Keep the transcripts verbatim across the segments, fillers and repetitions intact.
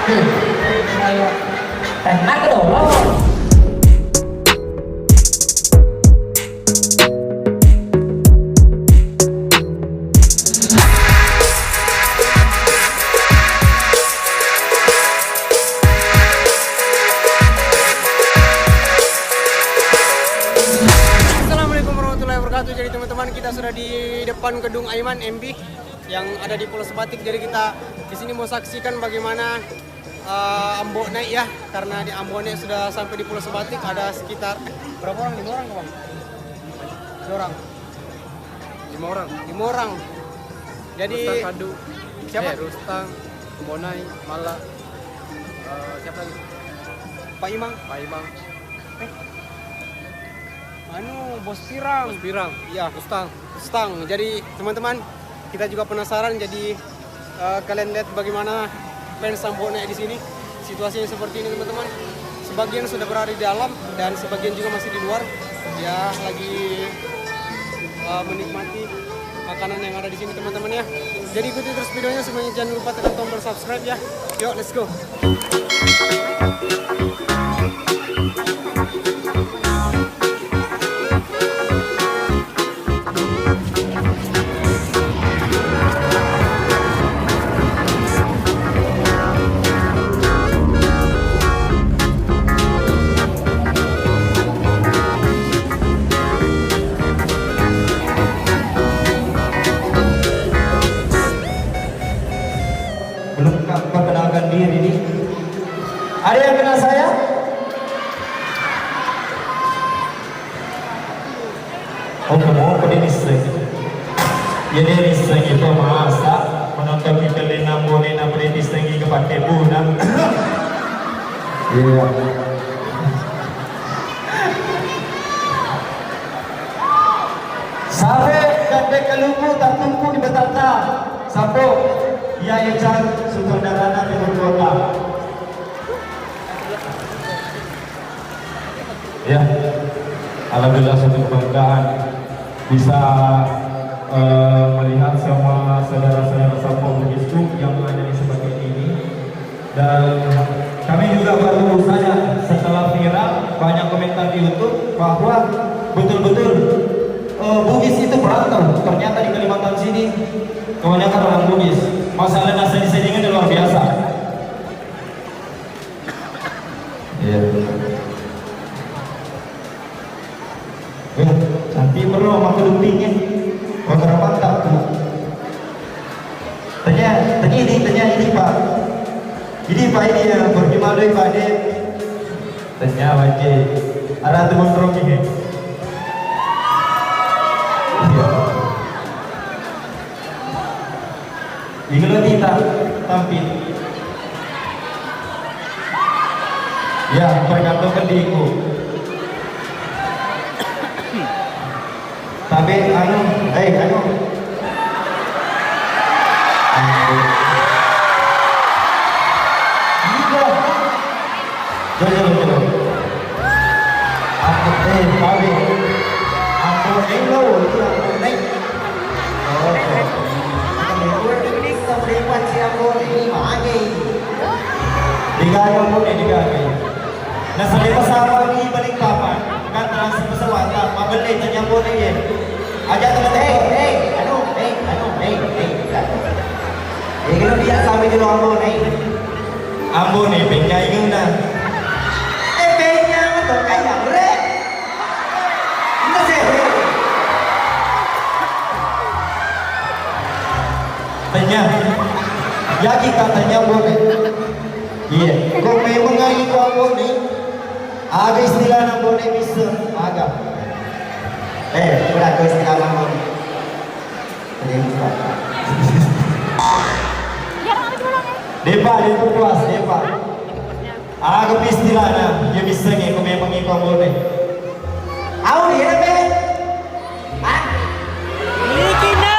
Tenang dulu. Assalamualaikum warahmatullahi wabarakatuh. Jadi teman-teman, kita sudah di depan gedung Aiman M B yang ada di Pulau Sebatik. Jadi kita di sini mau saksikan bagaimana eh, Ambo Naik ya, karena di Ambo Naik sudah sampai di Pulau Sebatik, ada sekitar berapa orang? Lima orang, Bang? Lima orang. Lima orang. Lima orang. Jadi Rustang Kadu. Siapa? Eh, Rustang, Ambo Naik, Mala, eh, siapa lagi? Pak Imang. Pak Imang. Eh, anu, Bos Pirang. Bos Pirang. Iya. Rustang. Stang. Jadi teman-teman, kita juga penasaran. Jadi eh, kalian lihat bagaimana fans Ambo Naik di sini. Situasinya seperti ini teman-teman. Sebagian sudah berada di dalam dan sebagian juga masih di luar. Ya, lagi eh, menikmati makanan yang ada di sini teman-teman ya. Jadi ikuti terus videonya, semuanya jangan lupa tekan tombol subscribe ya. Yuk, let's go. Belum ka-, perkenalkan diri nih. Ada yang kenal saya? Oh, kamu apa dia nisseng? Ya, dia nisseng itu masa menonton kita lenang boleh, nama dia nisseng ke pakai bunang. Iya. Sare gande kaluku tatungku di Betanta. Sampo, iya, iya, Chan, sutradarana Timur Kota. Ya, alhamdulillah, suatu kebanggaan bisa eh, melihat semua saudara-saudara Sampo Bugisku yang ada di sebagian ini. Dan kami juga baru saja, setelah viral, banyak komentar di YouTube bahwa betul-betul eh, Bugis itu perantau. Ternyata di Kalimantan sini kebanyakan orang Bugis. Masalah nasi di sini luar biasa. Iya. Eh, cantik bro, maka dupingnya. Wah, mantap tuh. Tanya, tanya ini, tanya ini, Pak. Ini, Pak, ini ya, berjumlah doi, Pak, deh. Tanya aja. Ada teman Romi, ya? Iya. Igelo tita, tampil. Ya, pergantung ke diku. Tapi anu, eh, anu. Iya. Jolo, jolo, jolo. Aku, eh, tabe. Aku, eh, lo, iya, aku, eh. Oh, oh. Ini sama dia panci aku, ini mage. Digaga, aku, eh, digaga. Nasaba pesawat di Balikpapan, kan transit pesawat, tak, mabelle, tanya, aku, eh, iya. Aja teman, eh, eh, anu, eh, anu, eh, eh, bukan. Eh, kalau biasa, sampai dulu, aku, eh. Ambone, penyainganna. Eh, penyainganna to, kayak, bre. Itu sih. Tanya. Ya, kita tanya, Ambone. Iya. Kok memang aja kau, Ambone? Ada istilahnya, Ambone, bisa. Ada. Eh, udah, kau istilahnya, Ambone. Depa, depa puas, depa. Aga pistilana, ya misengnge ko memang iko bone. Au dia be. Ah? Iki no.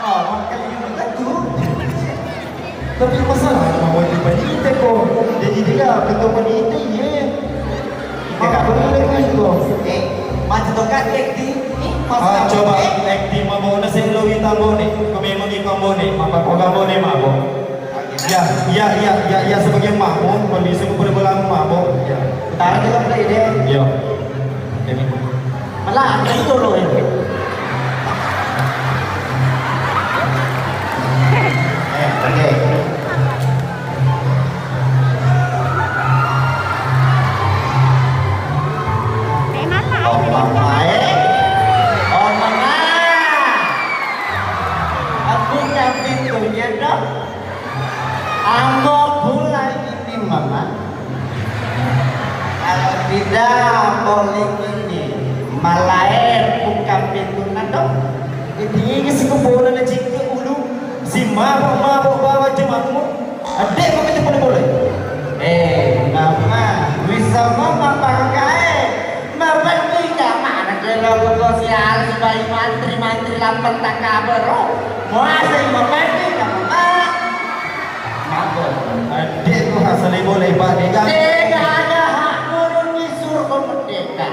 Oh, makanya begitu. Tapi masalah mau dipanite ko. Jadi dia betul panite, iya. Iya, Kak. Boleh, boleh, boleh. Eh, macet to, Kak, acting. Ih, pas Ah, kamu, coba eh. Acting mabona sing lo wita bone. Ko memang iko bone, mappapoga bone mabo. Ya, Iya, iya, iya, iya, sebagian mabok, kondisi ku boleh bola mabok. Iya. Tarik kita play deh. Iya. Jadi. Malah, itu loh, ya. Eh, oke. Oh, mama, eh. Oh, mama. Aku nyampe punya dong. Ambo pulai ini, Mama. Kalau tidak, ambo lingini. Malae bukan pintunna, dong. Itu ini si kumpulna na cikku ulu. Si mabuk-mabuk bawa jemamu. Adek mau kita boleh-boleh. Eh, Mama, bisa Mama pakai. Mabandinga mana kero ko si Aris bai mantri-mantri lampang takabero. Muasai mabandinga, Mama. Mabok. Adekku hasali boleh, Pak, dega. Dega ada hak nurun di surga merdeka.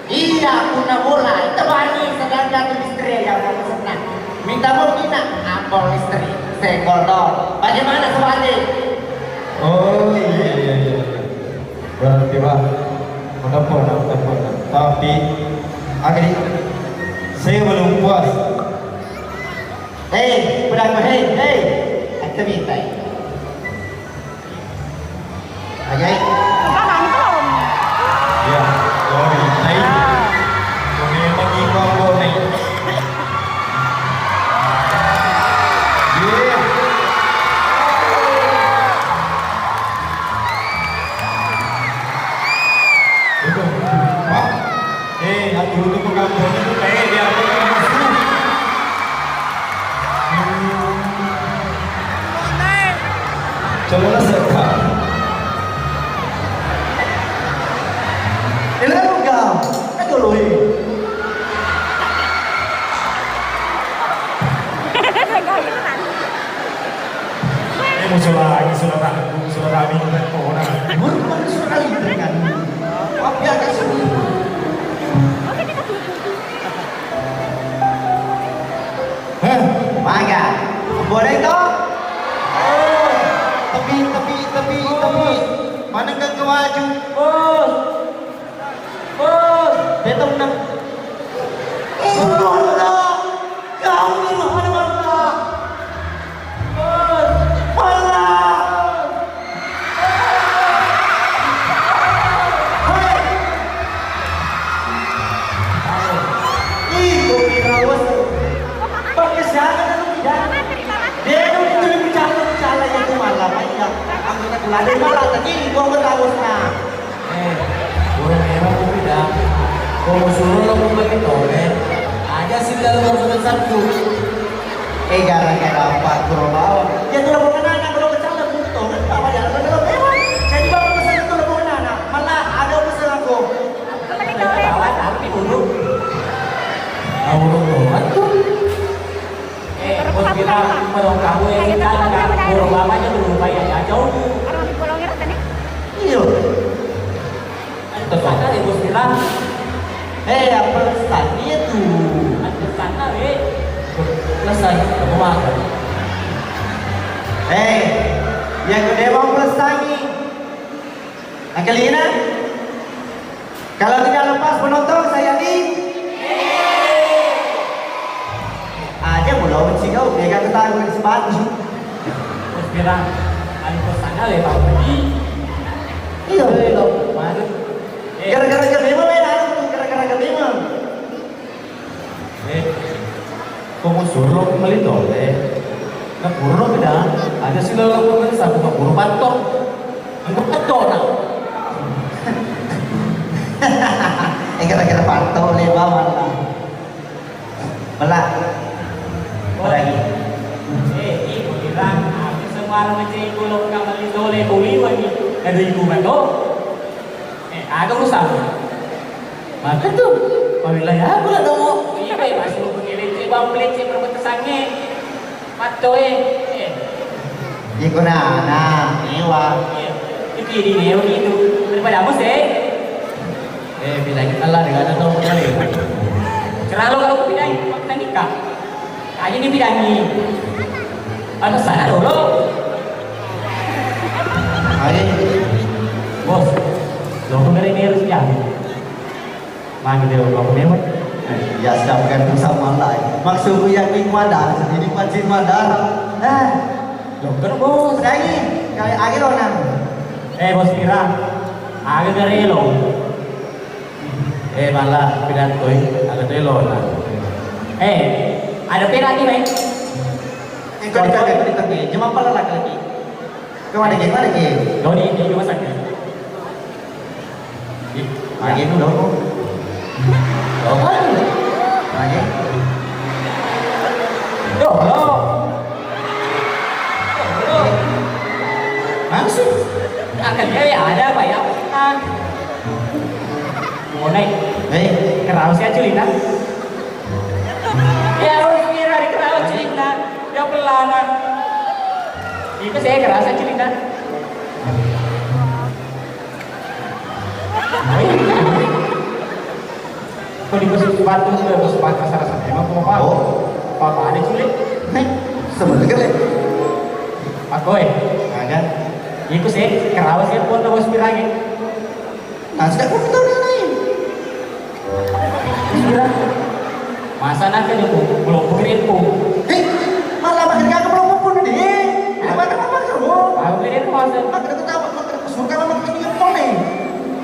Iya, kuna bola, tebani sedang jatuh istri yang mau senang. Minta mau minang, apa istri? Senggol dong. Bagaimana, Subandi? Oh, iya, iya, iya. Berarti, Pak, mendapat, mendapat. Tapi, agri, saya belum puas. Hei, pedang, hei, hei. Aku minta. Ajai. Iya, oh, minta. Kau memang ibu aku, nih. Iya. Itu, Pak. Eh, aturutu ko kampong itu, eh, biar aku masuk. Coba lah, Sir. Ini kan enggak. Kan dulu, eh. Eh, musuh lagi, saudara. Saudara, minta orang. Bukan saudara, dengan. Maaf ya, kasih. Heh, maga. Boleh toh? Oh, tepi, tepi, tepi, tepi. Mana ke waju? Bos. Bos. Betul nak. Insyaallah. Kau ni rohana Allah. Bos. Allah. Iko kira wes. Pakai siapa tu tidak? Dia tu itu bicara bicara yang tu malam aja. Aku tak lari malah tadi gua ketawa nah. Eh, burung merah tu tidak. Kau suruh lo kembali tole. Aja sih dalam satu. Eh, gara-gara Pak Guru Bawang. Ya, tuh, rombongan anak, kalau pecah, lah, butuh, kan, Bapak, ya, kalau lewat. Jadi, Bapak pesan itu rombongan anak. Malah ada pesan aku. Bawa, tapi dulu. Tahu rombongan tuh. Eh, bos kita, kalau kamu yang kita, kan, Guru Bawang aja belum bayar, ya, jauh. Iya. Pesan kali, Bos, bilang. Eh, apa pesan itu? Pesan kali. Pesan, apa makan? Eh, yang gede mau pesan nih. Angkelina? Kalau tidak lepas penonton, saya di aja mau lawan si kau, kayak kata tahu sepatu. Terus bilang, "Ani pesan kali, Pak Budi." Iya, boleh lo. Mana? Eh. Gara-gara gede mah, men, anu, gara-gara gede mah. Eh, kau mau suruh melito, eh? Nah, burung beda. Ada sih lo lakukan satu, kau burung patok. Anggur patok, nah. Eh, gara-gara patok, le, bawang, nah. Melak. Melak. Eh, iko dirang, aku semua mecek kulok kamali tole kuliwani. Kada ibu mako. Eh, ada urusan. Maka tu, pamila ya aku lah dong. Iya, masuk pengelece, bang pelece perbetesannya. Matto, eh. Eh. Iko na, na, mewa. Iya. Itu jadi mewa gitu. Daripada apa sih? Eh, bilangin Allah dengan ada tahu kembali. Cerah lo kalau aku pindahin, waktu nikah. Aja dibidangi. Atau sana dulu. Angin dia kau punya, Mat. Eh, ya, siap kan, sama lah. Maksudku ya, ini madar, ini pasti madar. Eh, lo kan, Bos. Lagi, kali lagi lo nang. Eh, Bos Pira. Aga gare lo. Eh, malah pidato, eh. Aga tuh lo nang. Eh, ada pera lagi, Mai. Eh, kau ditanya, kau ditanya. Cuma apa lagi? Kau ada game, ada game. Lo di, di rumah sakit. Ih, magi dulu. Lo kan? Magi. Yo, lo. Langsung. Akan dia ya ada apa ya? Ah. Monai. Hei. Kenapa sih, Aculina? Ya, harus kira dikenal Aculina. Dia pelana. Itu saya kerasa, Aculina. Ko di bos batu, bos batu, salah satu emang ko apa? Oh. Apa ada, Culi? Nih, sebenarnya kan. Pak Koy. Ada. Iku sih, kerawas ya, pun bos pirang. Nah, sudah, kau tahu yang lain. Sudah. Masa nak ke joko, belum pikirin pun. Hei, malah makin kagak belum pun deh. Apa, apa, apa, apa? Aku kira itu masa. Makin aku tahu, makin aku suka, makin aku nyepon nih.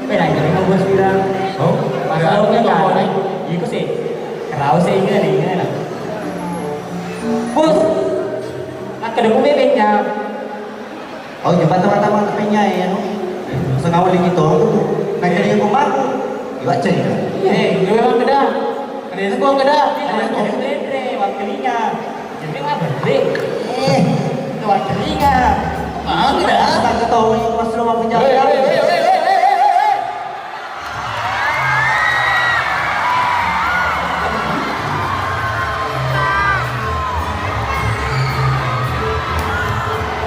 Beda aja dengan bos pirang. Oh, masalah udah tahu nih. Iku sih, kerawas sih, ingat nih, ingat lah. Bos, nak ke depan bebeknya. Oh, iya, teman-teman, apa nya, ya, no? Sengawa lagi to. Nah, jadi aku maku. Iwa cerita. Eh, gue emang beda. Ada yang gua beda. Ada yang gua beda. Wakilinya. Jadi nggak beda. Eh, itu wakilinya. Mau tidak? Tak ketahui pas lu mau punya. Hei, hei, hei, hei, hei, hei, hei.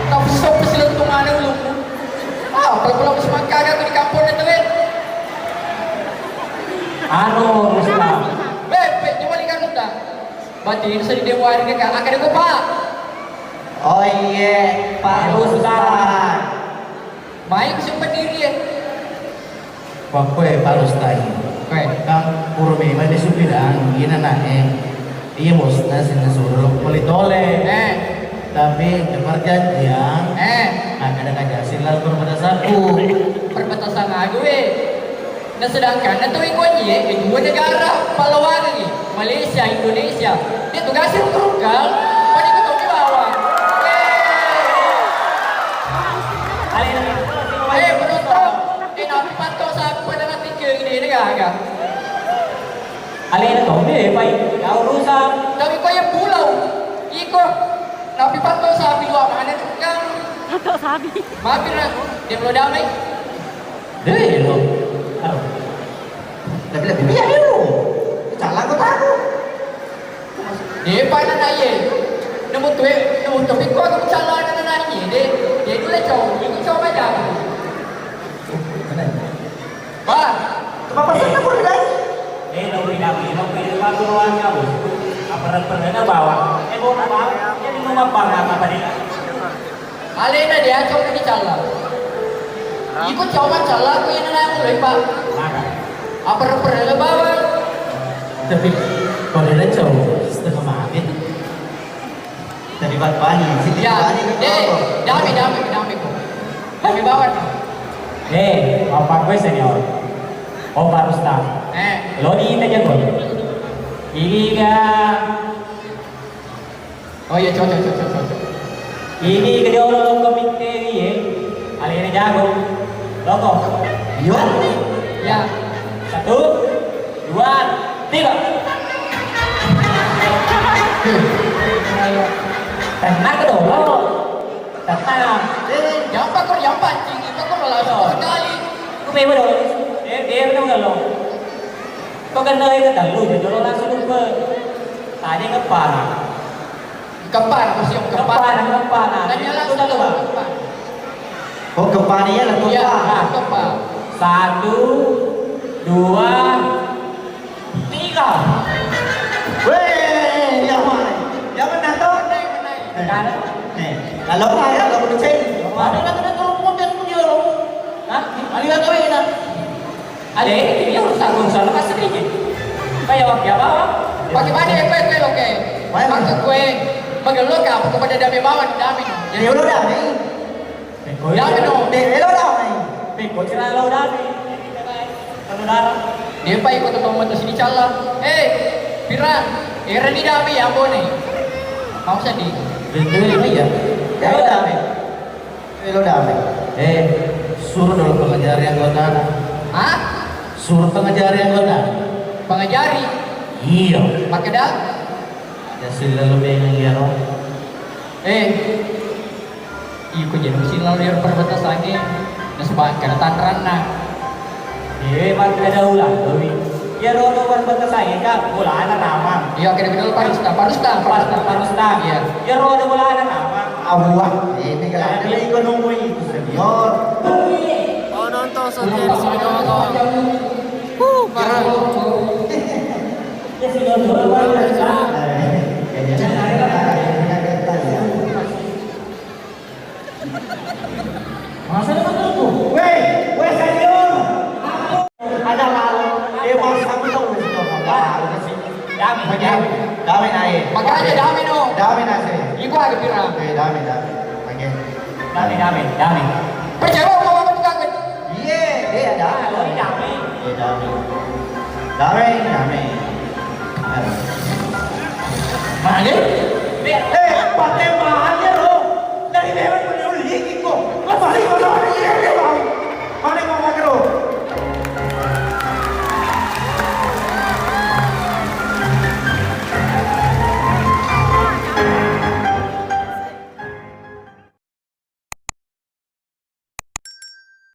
Tapi stop silentung mana ulungku. Ah, kalau pulang semangka aku di kampung itu, eh. Anu, Rustam. Bebe, coba di kampung dah. Berarti ini sudah dia warga kan? Akan aku, Pak. Oh iya, Pak Rustam. Rustam. Mai ku simpen diri, eh. Wakkoe Pak Rustai. Koe. Kan pura memang di supirang, ina nae. Iya bosna sinna suruh beli tole. Eh. Tapi ada perjanjian. Eh. Nah, kadang aja silal perbatasanku. Perbatasan aku, eh. Nah, sedangkan na tau iko iye, eh, dua negara pallawangengngi, Malaysia, Indonesia. Dia tugasnya truk, Kal. Pada ikut toki bawang. Eh. Eh, penonton. Eh, napi patto sapi pada mati ke ini, ini gaga. Alena to, eh, pai, kau rusak. Tapi kau yang pulau. Iko, napi patto sapi dua mana tuh, Kang? Patto sapi. Maafin lah, dia belum damai. Deh, lo. Aduh. Tapi lebih biar dulu. Salah kau tahu. Depa na na iye. Nemu tuwe, nemu topi ko aku calana na na iye de. De dule cau, iku cau baja. Wah, kepapa sana pun dai. Eh, lo beri kami, lo beri kami ruang kamu. Apa pernah bawa? Eh, bawa apa? Jadi mau apa apa dia? Alena dia cok ni calla. Iko cuma calla ku ina na mulai, Pak. Maka. Apa perlu bawa? Tapi kalau dia cowok setengah mati. Tadi bani, sini ya, bani ke eh, kau. Dami, dami, dami ko. Dami bawa. Eh, apa gue senior? Oh, Pak Rustam. Eh. Lo di kita jago. Ini ga Oh iya, cocok, cocok, cocok. Ini gede olo loko mitteri, eh. Alena jago. Loko. Iya. Ya. Satu, dua, tiga. Tenang ke dolo. Tenang. Eh, jampa kor, jampa anjing. Itu kor langsung sekali. Ku bebe dolo. Eh, eh, bener lo. Kau kan dari ke telu, jadi lo langsung lupa. Tadi ngepar. Kepar, museum kepar. Kepar, kepar. Nah, tanya langsung dulu, Pak. Kepar. Oh, kepar ya, lah, iya, kepar. Nah, kepar. Satu, dua, tiga. Weh, ya, Mai. Ya, benar, toh? Benar, benar. Eh, eh. Lalu, Pak, ya, lalu, cek. Ada, ada, ada, turun, turun, turun, turun. Hah? Ada, ada, ada. Ade, ini urusan urusan lepas sedikit. Kayak waktu apa? Bagaimana ya kue kue loke? Maksud kue, magello ka apa kepada dame bawang dame no. Jadi ulo dame. Pekko dame no. Deh, lo dame. Pekko cerita lo dame. Kalau darah. Dia pa ikut teman teman sini calla. Eh, Pira, era ni dame ya bone. Mau sedih. Betul ya. Ya lo dame. Eh, lo dame. Eh, suruh dulu pengajari anggotana. Hah? Suruh pengajari anggota. Pengajari? Iya. Makkeda? Ada sila lo pengen ya lo. Eh, iko jadi sila lo yang perbatasannya. Nasaba kena tanranna. Eh, makkeda ulang, Dowi. Iyaro ro perbatasangnge, Kak, bolana ramang. Iya, kira-kira parus ta, parus ta, parus ta, parus ta. Iya. Iyaro ada bolana ramang. Awah, ini kalau ada ekonomi itu senior. Oh, nonton Sofian Sinigogo. Uh, parah. Ya, senior dulu, Pak. Masa depan tuh. Weh, weh, senior. Ada lalu. Eh, mau sama dong, weh, senior. Apa? Apa sih? Dame, dame. Dame naik. Makanya dame, no. Dame naik. Iku ada pirang. Eh, dame, dame. Oke. Dame, dame, dame. Percaya mau apa tuh, Kak? Iya, iya, dame. Ah, dame. Iya, dame. Dame, dame. Mana?